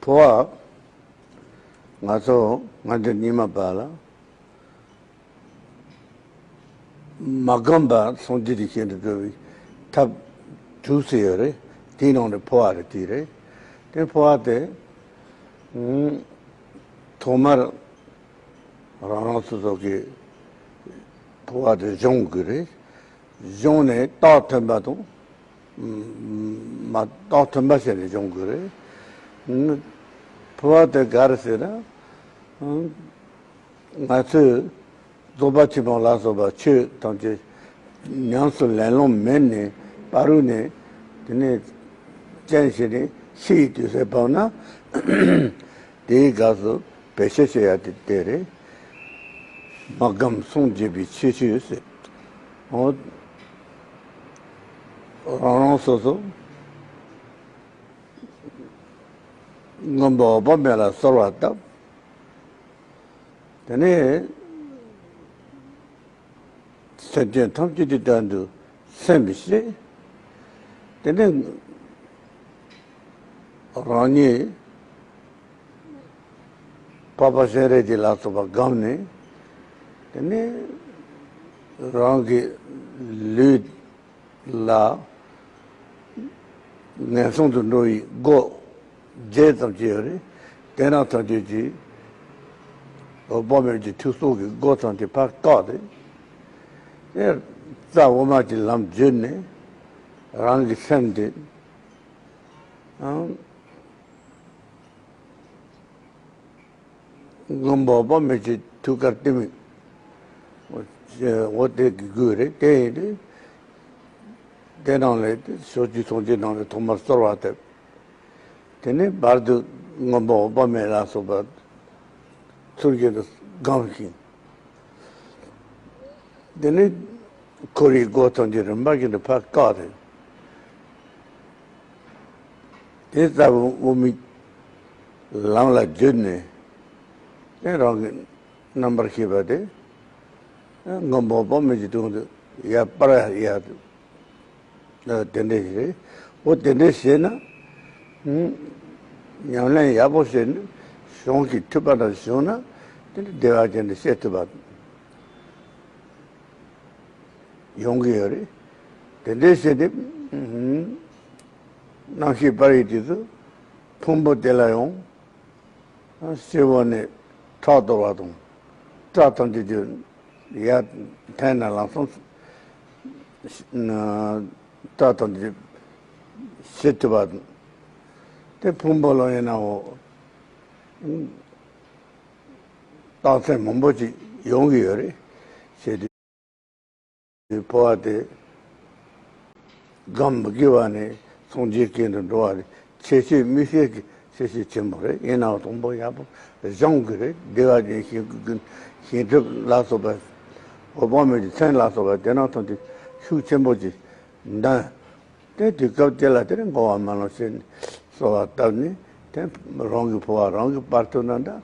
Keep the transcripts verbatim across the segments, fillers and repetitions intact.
འཕོ་བ། ང་ཚོ་སྔ་འགྱུར་རྙིང་མ་པ་ལ། མ་སྒོམ་པར་སངས་རྒྱས་ཀྱི་ཞིང་དུ་འགྲོ་བའི་ཐབས་དྲུག་ཅིག་ཡོད་རེད། དེའི་ནང་ནས་འཕོ་བ་རེད། དེ་རེད། དེ་འཕོ་བ་དེ། ཨུམ། ཐོག་མར་རང་རང་སོ་སོ་གི་འཕོ་བ་དེ་སྦྱོང་དགོས་རེད། སྦྱོང་ནས་རྟགས་ཐོན་པ་དང་། མ་རྟགས་ཐོན་པ་བྱས་ནས་སྦྱོང་དགོས་རེད། འཕོ་བ་དེ་ག་རེ་ཟེར་ན། ང་ཚོས་རྫོགས་པ་ཆེན་པོ་ལ་སོགས་པ་ཆོས་ཐམས་ཅད་ཉམས་སུ་ལེན་ལོང་མེད་ནས་བར་དུ་ནས། དེ་ནས་སྤྱན་ཕྱེ་ནས་ཤི་ཡི་དུས་སུ་བབས་ན། དེའི་སྐབས་སུ་བེད་སྤྱོད་བྱེད་ཡ་དེ་དེ་རེད། མ་སྒོམ་སངས་རྒྱས་པའི་ཆོས་སྤྱོད་ཟེར། འོ། རང་རང་སོ་སོ་མགོན་པོ་འོད་དཔག་མེད་ལ་གསོལ་བ་བཏབ། དེ་ནས་སེམས་ཅན་ཐམས་ཅད་ཀྱི་དོན་དུ་སེམས་བསྐྱེད། དེ་ནས་རང་ཉིད་འཕགས་པ་སྤྱན་རས་གཟིགས་ལ་སོགས་པ་བསྒོམས་ནས། དེ་ནས་རང་གི་ལུས་ལ་ངན་སོང་དུ་འགྲོ་བའི་སྒོ་བརྒྱད་ཙམ་ཅིག་ཡོད་རེད། དེ་རྣམས་ཐམས་ཅད་ཀྱིས་འོད་དཔག་མེད་ཀྱི་ཐུགས་གསོ་གི་སྒོ་ཐམས་ཅད་ཕར་བཀག་སྟེ། དེ་རྩ་དབུ་མ་གྱི་ལམ་བརྒྱུད་ནས་རང་གི་སེམས་དེ། ཨང་། མགོན་པོ་འོད་དཔག་མེད་ཀྱི་ཐུགས་ཀར་གཏད་མོས། འོ་དེ་གི་དགོས་རེད། དེ་ཡིན་དུས། དེ་ནང་ལས་ཕྱོགས་བཅུའི་སངས་རྒྱས་རྣམས་ལ་ཐོག་མར་གསོལ་བ་བཏབ། དེ་ནས་བར་དུ་མགོན་པོ་འོད་དཔག་མེད་ལ་སོགས་པ་ཚུར་བཞིན་དུ་བསྒོམ་ཞིང་། དེ་ནས་འཁོར་བའི་སྒོ་ཐམས་ཅད་རིམ་པ་བཞིན་དུ་ཕར་བཀག་སྟེ། དེ་ལྟ་བུ་དབུ་མའི་ལམ་ལ་བརྒྱུད་ནས། དེ་རང་གི་རྣམ་པར་ཤེས་པ་དེ་མགོན་པོ་འོད་དཔག་མེད་ཀྱི་དྲུང་དུ་ཡར་སྤར་ཡ། དེ་འདྲ་ཞིག་རེད། འོ་དེ་འདྲ་བྱས་ན། ཉམས་ལེན་ཡག་པོ་བྱས་ནས་གཞུང་གི་ཐོས་པ་དང་བྱུང་ན། དེ་འདྲ་བདེ་བ་ཅན་དུ་སྐྱེ་ཐུབ་པ་ཡོང་གི་ཡོད་རེད། དེ་འདྲ་བྱས་ཏེ། རྣམ་ཤེས་སྤར་བའི་དུས་སུ་ཕུང་པོ་དེ་ལ་ཡང་སྤྱི་བོ་ནས་ཁྲག་གཏོར་བ་དང་། སྐྲ་ཐམས་ཅད་ཀྱི་ཡར་འཐེན་ནས་ལམ་སང་སྐྲ་ཐམས་ཅད་ཞིག་ཐུབ་པ་དང་། དེ་ཕུང་པོ་ལ་ཡིན་ནའང་རྟགས་མཚན་མང་པོ་ཅིག་ཡོང་གི་ཡོད་རེད། བྱས་དུས། འཕོ་བ་དེ་སྒོམ་མི་དགོས་པ་ནས་སངས་རྒྱས་ཀྱི་དུ་འགྲོ་བ་རེད། ཁྱད་ཆོས་དམིགས་བསལ་གྱི་ཁྱད་ཆོས་ཆེན་པོ་རེད། ཡིན་ནའང་དང་པོ་ཡག་པོ་སྦྱོང་དགོས་རེད། བདེ་བ་ཅན་ཞིང་ཞིང་སྒྲུབ་ལ་སོགས་པ། འོད་དཔག་མེད་ཀྱི་མཚན་ལ་སོགས་པ་དེ་རྣམས་ཐམས་ཅད་ཤུགས་ཆེན་པོ་ཅིག་འདོན། དེ་དུས་སྐབས་དེ་ལ་དེར་འགོ་བ་མ་ལོངས་ཤིང་གསོལ་བ་བཏབ་ནས། དེ་རང་གི་འཕོ་བ་རང་གིས་སྤར་ཐུབ་ན་འདྲ།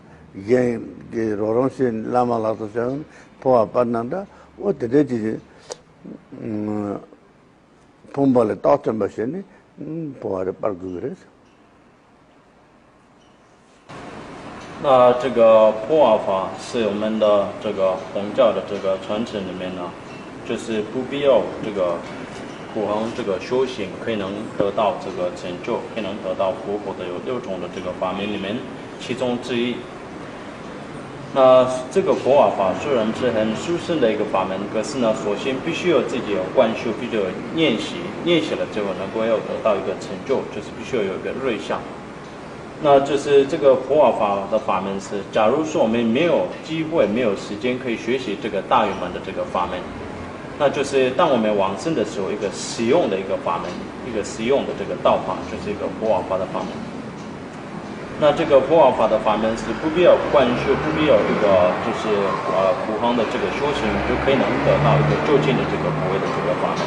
གཞན་གྱི་རོགས་རམ་བྱས་བླ་མ་ལ་སོགས་བྱས་འཕོ་བ་སྤར་ན་འདྲ། འོ་དེ་འདྲ་ཅིག་ཕུང་པོ་ལ་རྟགས་སྟོན་པ་བྱས་ནས་འཕོ་བ་རེ་སྤར་དགོས་ཀྱི་རེད། 那这个普瓦法是我们的这个佛教的这个传承里面呢，就是不必要这个苦行这个修行，可以能得到这个成就，可以能得到佛果的有六种的这个法门里面其中之一。那这个普瓦法虽然是很殊胜的一个法门，可是呢，首先必须要自己有观修，必须要练习，练习了之后能够要得到一个成就，就是必须要有一个瑞相。那就是这个普瓦法的法门是，假如说我们没有机会、没有时间可以学习这个大圆满的这个法门，那就是当我们往生的时候，一个实用的一个法门，一个实用的这个道法，就是一个普瓦法的法门。那这个普瓦法的法门是不必要观修，不必要一个就是呃苦行的这个修行，就可以能得到一个究竟的这个果位的这个法门。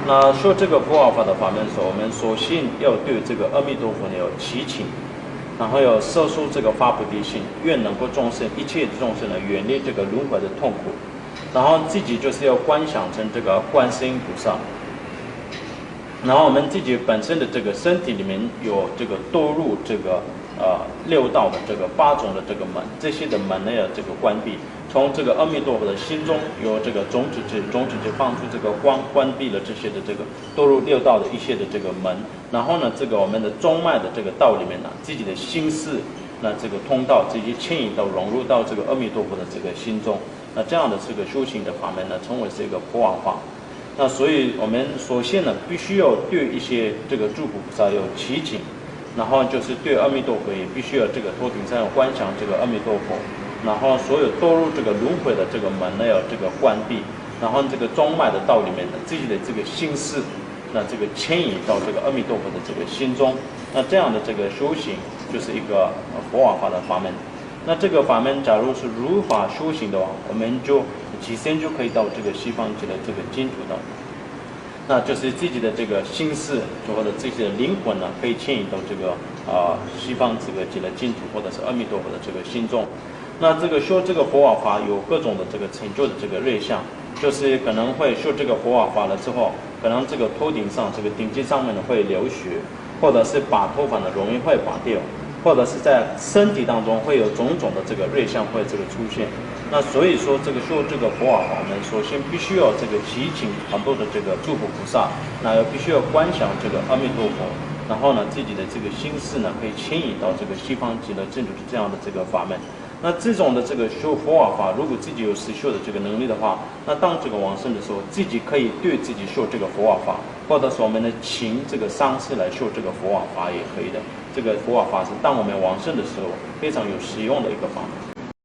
那说这个普瓦法的法门时，我们首先要对这个阿弥陀佛呢要祈请，然后要摄受这个发菩提心，愿能够众生一切众生呢远离这个轮回的痛苦，然后自己就是要观想成这个观世音菩萨。然后我们自己本身的这个身体里面有这个堕入这个呃六道的这个八种的这个门，这些的门呢要这个关闭。从这个阿弥陀佛的心中有这个种子之种子之放出这个光，关闭了这些的这个堕入六道的一些的这个门。然后呢，这个我们的中脉的这个道里面呢，自己的心识，那这个通道直接牵引到融入到这个阿弥陀佛的这个心中。那这样的这个修行的法门呢，称为是一个普瓦法。那所以我们首先呢，必须要对一些这个诸佛菩萨要祈请，然后就是对阿弥陀佛也必须要这个头顶上要观想这个阿弥陀佛，然后所有堕入这个轮回的这个门呢要这个关闭，然后这个中脉的道里面呢，自己的这个心识，那这个牵引到这个阿弥陀佛的这个心中，那这样的这个修行就是一个呃佛法法的法门。那这个法门假如是如法修行的话，我们就起身就可以到这个西方极乐这个净土的。那就是自己的这个心识，或者自己的灵魂呢，可以牵引到这个呃西方这个极乐净土，或者是阿弥陀佛的这个心中。那这个修这个佛法法有各种的这个成就的这个瑞相，就是可能会修这个佛法法了之后，可能这个头顶上这个顶级上面呢会流血，或者是拔头发呢容易会拔掉，或者是在身体当中会有种种的这个瑞相会这个出现。那所以说，这个修这个佛法法门，首先必须要这个祈请很多的这个诸佛菩萨，那要必须要观想这个阿弥陀佛，然后呢，自己的这个心识呢，可以牵引到这个西方极乐净土这样的这个法门。那这种的这个修佛法法，如果自己有实修的这个能力的话，那当这个往生的时候，自己可以对自己修这个佛法法，或者是我们呢请这个上师来修这个佛法法也可以的。这个佛法法是当我们往生的时候非常有实用的一个法门。